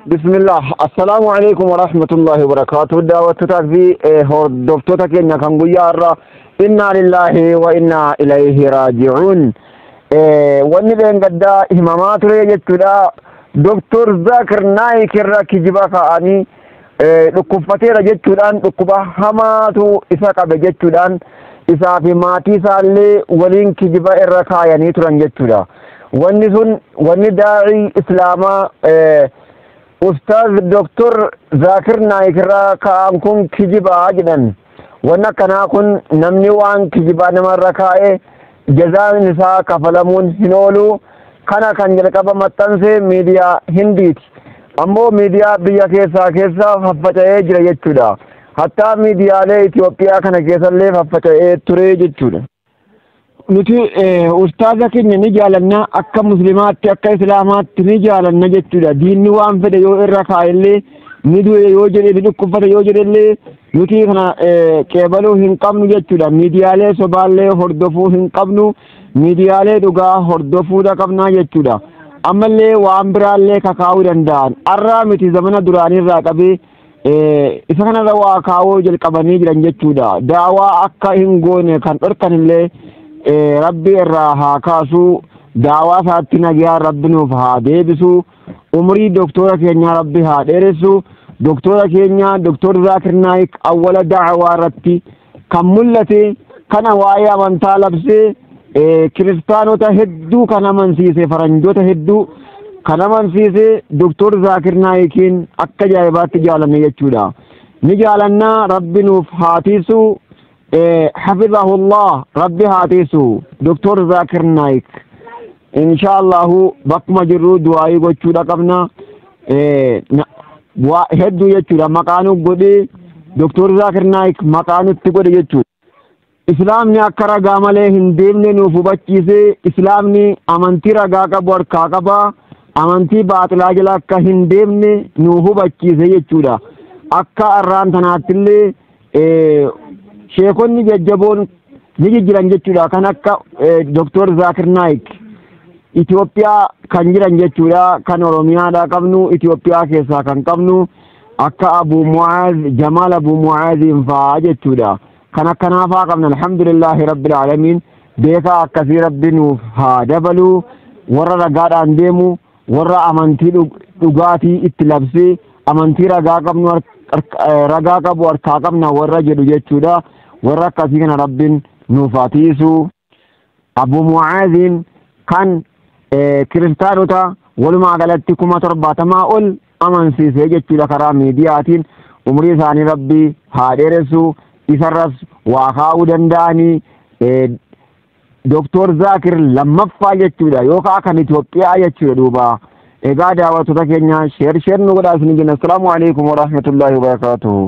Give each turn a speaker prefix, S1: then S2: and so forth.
S1: Bismillah. Assalaamu alaikum wa rahmatullahi wa barakaatuh. Daawwattootaa fi hordoftoota keenya kan guyyaa har'aa, innaa lillaahi wa innaa ilayhi raaji'uun. Wanni dheengaddaa himamaa ture jechuudha. Doktor Zaakir Naayik irra kijiba ka'anii dhukkubfateera jechuudhaan, dhukkuba hamaatu isa qabe jechuudhaan, isaa fi maatii isaallee waliin kijiba irra kaayanii turan jechuudha. Wanni sun, wanni daa'ii islaamaa Ustaaz Doktor Zaakir Naayik irraa ka'an kun kijibaa jedhan. Wanni akkanaa kun, namni waan kijibaa namarra kaa'e jazaan isaa kafalamuun hin oolu. Kana kan jalqaba maxxanse miidiyaa Hindiiti. Ammoo miidiyaa biyya keessaa keessa faffaca'ee jira jechuudha. Hattaa miidiyaalee Itoophiyaa kana keessallee faffaca'ee ture jechuudha. Nuti ustaaza keenya ni jaalanna, akka muslimaatti, akka islaamaatti ni jaalanna jechuudha. Diinni waan fedhe yoo irra kaa'ellee, ni du'e yoo jedhe, ni dhukkubfate yoo jedhellee, nuti kana qeebaluu hin qabnu jechuudha. Miidiyaalee sobaallee hordofuu hin qabnu. Miidiyaalee dhugaa hordofuudha qabnaa jechuudha. Ammallee waan biraallee kakaa'uu danda'an. Arraa miti, zamana duraaniirraa qabee isa kanarra waa kaa'uu jalqabanii jiran jechuudha. Daawaa akka hin goone kan dhorkanillee Rabbi irraa haa kaasu. Daawaa isaatti nagaa Rabbi nuuf haa deebisu. Umurii doktora keenyaa Rabbi haa dheeressu. Doktora keenya Doktor Zaakir Naayik awwala daawaa irratti kan mul'ate kana, waa'ee amantaa labsee kiristaanota hedduu kan amansiise, faranjoota hedduu kan amansiise Doktor Zaakir Naayikiin akka ajaa'ibaatti jaalanne jechuudha. Ni jaalannaa, Rabbi nuuf haa tiisu. Hafizahullah, Rabbi haa tiisu Doktor Zaakir Naayik. Insha Allahu bakkuma jirru du'aayii gochuudha qabna. Hedduu jechuudha maqaa nu godhe Doktor Zaakir Naayik, maqaa nutti godhe jechuudha. Islaamni akka ragaa malee hin deemne nuuf hubachiise. Islaamni amantii ragaa qabu harkaa qaba. Amantii baaxilaa jala akka hin deemne nu hubachiise jechuudha. Akka arraan tanaattillee sheekonni jajjaboon ni jijjiran jechuudha. Kan akka Doktor Zaakir Naayik Itoophiyaa kan jiran jechuudha. Kan Oromiyaadhaa qabnu, Itoophiyaa keessaa kan qabnu akka Abu Mu'aaz, Jamaal Abu Mu'aaziin fa'aa jechuudha. Kan akkanaa fa'aa qabna, alhamdulillahi rabbil aalamiin. Beekaa akkasii Rabbi nuuf haa dabalu. Warra ragaadhaan deemu, warra amantii dhugaatii itti labsee, amantii ragaa qabnu, ragaa qabu harkaa qabna warra jedhu jechuudha. Warra akkasii kana Rabbiin nuuf haa tiisu. Abu Mu'aaziin kan kiristaanota walumaa galatti 70,000 ol amansiise jechuudha karaa miidiyaatiin. Umurii isaanii Rabbi haa dheeressu. Isarras waa kaa'uu danda'anii Doktor Zaakir lammaffaa jechuudha, yookaan kan Itoophiyaa jechuudha duuba. Egaa daawwattoota keenya, share share nu godhaa isin jenna. Assalaamu alaikum warahmatullahi wabarakatuh.